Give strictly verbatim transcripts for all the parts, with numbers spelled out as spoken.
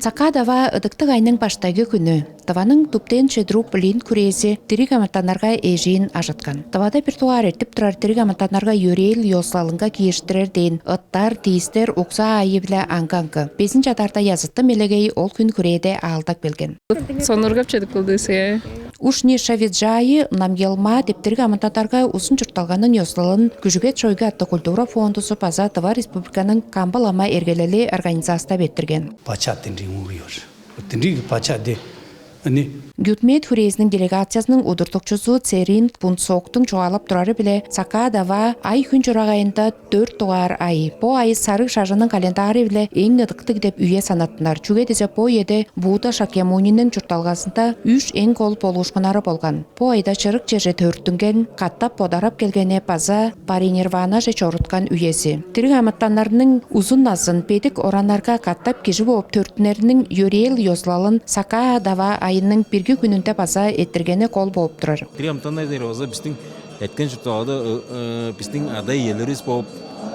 Сакаа-Даваа ыдыктыг айның баштайгы хүнү. Тываның Дубден Чедруп Лин хүрээзи дириг амытаннарга эжиин ажыткан. Тывада бир дугаар эртип турар дириг амытаннарга йөрээл ёзулалынга киириштирер дээн ыттар, тиистер, уксаа айы-биле аңгы-аңгы. Безин чадаарда Языттың Мелегей ол хүн хүрээде аалдап келген. Сонургап чедип кылдывыс, э. Ушни Шавиджайы Намгьялма деп дириг амытаннарга узун чуртталганың ёзулалын «Күжүгет шойгу» аттыг культура фондузу база Тыва Республиканың Камбы-лама эргелели организастап эрттирген. Бачааттын риңуруyor. Тынрыг бачаады. Ани Гюдмет хүрээзиниң делегациязының удуртукчузу Церин Пунцоктуң чугаалап турары-биле, Сакаа-Даваа ай-хүн чураг айында дөрт дугаар ай. Бо ай сарыг шажынның календары-биле эң ыдыктыг деп үе санаттынар. Чүге дизе бо үеде Будда Шакьямуниниң чуртталгазында үш эң кол болуушкуннары болган. Бо айда чырык черже төрүттүнген, катап бодарап келгени база паринирванаже чоруткан үези. Дириг амытаннарның узун назын, бедик ораннарга катап кижи бооп төрүттүнериниң йөрээл ёзулалын Сакаа-Даваа айының бирги хүнүнде база эрттиргени кол бооп турар. Дириг амытаннар дээр болза, бистиң эрткен чуртталгада, э, э, бистиң ада-иелеривис бооп,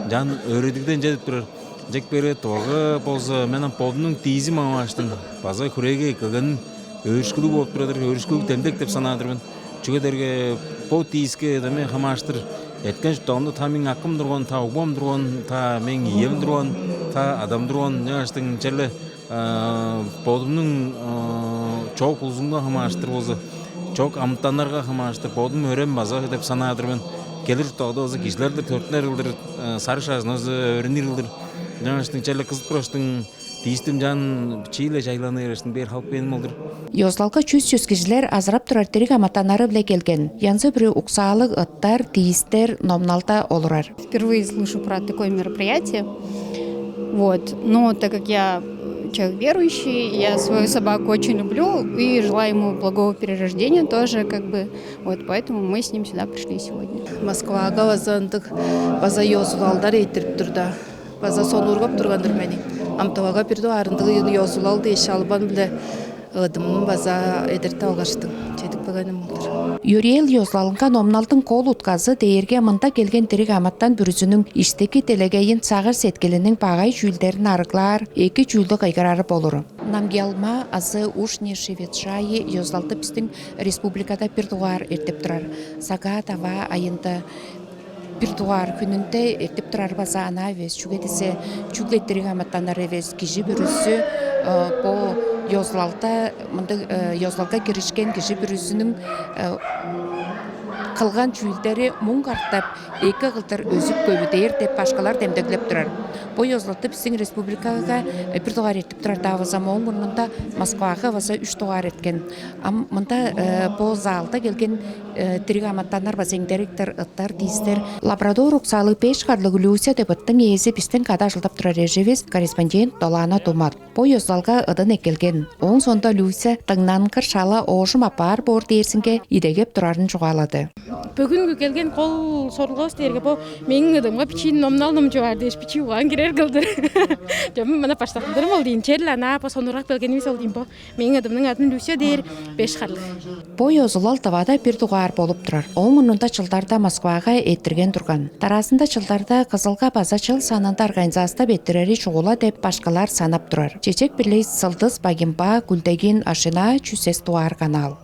чаан өөредигден чедип турар. Чек бери Тывага болза, мен ам бодумнуң тиизим хамаарыштыр база хүрээге эккелгеним өөрүшкүлүг болуп турар-дыр, өөрүшкүлүг демдек деп санаар-дыр мен. Чүге дээрге бо тииске эдеме хамаарыштыр эрткен чуртталгамда та мээң акым турган, та угбам турган, та мээң ием турган, та адам турган, ынчангаштың черле, а, бодумнуң, а, чоок улузумга хамаарыштыр болза, чоок амытаннарга хамаарыштыр бодум өрем база деп санаар-дыр мен. Келир чуртталгада болза кижилер-дир төрүттүнер кылдыр, а, сарыг шажынывыс өөренир кылдыр. Ынчангаштың черле кызып тураштың, тиистим чаан чииле чайланы берештиң бээр халып кээни болдур. Ёзулалга чүс-чүс кижилер азырап турар дириг амытаннары-биле келген. Янзы-бүрү уксаалыг ыттар, тиистер номналда олурар. Впервые слышу про такое мероприятие. Вот. Но так как я, э, человек верующий, я свою собаку очень люблю и желаю ему благого перерождения тоже, как бы. Вот поэтому мы с ним сюда пришли сегодня. Москвага база ындыг база ёзулалдар эрттирип турда. База сонуургап турган-дыр мени. Ам Тывага бир дугаар ындыг ёзулал дээш албан-биле ыдымын база эдертип алгаштың, чедип келгеним ол-дур. Йөрээл ёзулалынга номналдың кол утказы дээрге мында келген дириг амытан бүрүзүнүң иштики делегейин, сагыш-сеткилиниң багай чүүлдерин арыглаар эки чүүлдү кыйгырары болуру. Намгьялма азы Ушни Шивиджайы ёзулалды бистиң республикада бир дугаар эртип турар. Сакаа-Даваа айында бир дугаар хүнүнде эртип турар база анаа эвес, чүге дизе чүгле дириг амытаннар эвес, кижи бүрүзү, э, бо ёзулалда, мындыг, э, ёзулалга киришкен кижи бүрүзүнүң, э, кылган чүүлдери муң катап эки кылдыр өзүп-көвүдээр деп башкылар демдеглеп турар. Бо ёзулалды бистиң республикага, э, бир дугаар эртип турар-даа болза, мооң мурнунда Москвага база үш дугаар эрткен. Ам мында, э, бо залда келген, э, дириг амытаннар база эңдерик-тир, ыттар, тиистер. Лабрадор уксаалыг беш харлыг Люся деп ыттың ээзи бистиң кады ажылдап турар эживис, корреспондент Долаана Думат. Бо ёзулалга ыдын эккелген. Ооң соонда Люся дыңнангыр шала оожум апаар боор дээрзинге идегеп турарын чугаалады. Бөгүнгү келген кол сорулгавыс дээрге бо мээң ыдымга бичии номнал ном чугаар дээш, бичии угаан кирер кылдыр. Чөмүн мына баштакылдырым ол дейн. Черле анаа бо сонургап келгенивис ол дейн бо. Мээң ыдымның адын Люся дээр, беш харлыг. Бо ёзулал Тывада бир дугаар болуп турар. Ооң мурнунда чылдарда Москвага эрттирген турган. Дараазында чылдарда Кызылга база чыл санында организастап эрттирери чугула деп башкылар санап турар. Чечек-Бирлей, Сылдыс, Багимба, Күлдегин, Ашына, чүс сес дугаар канал.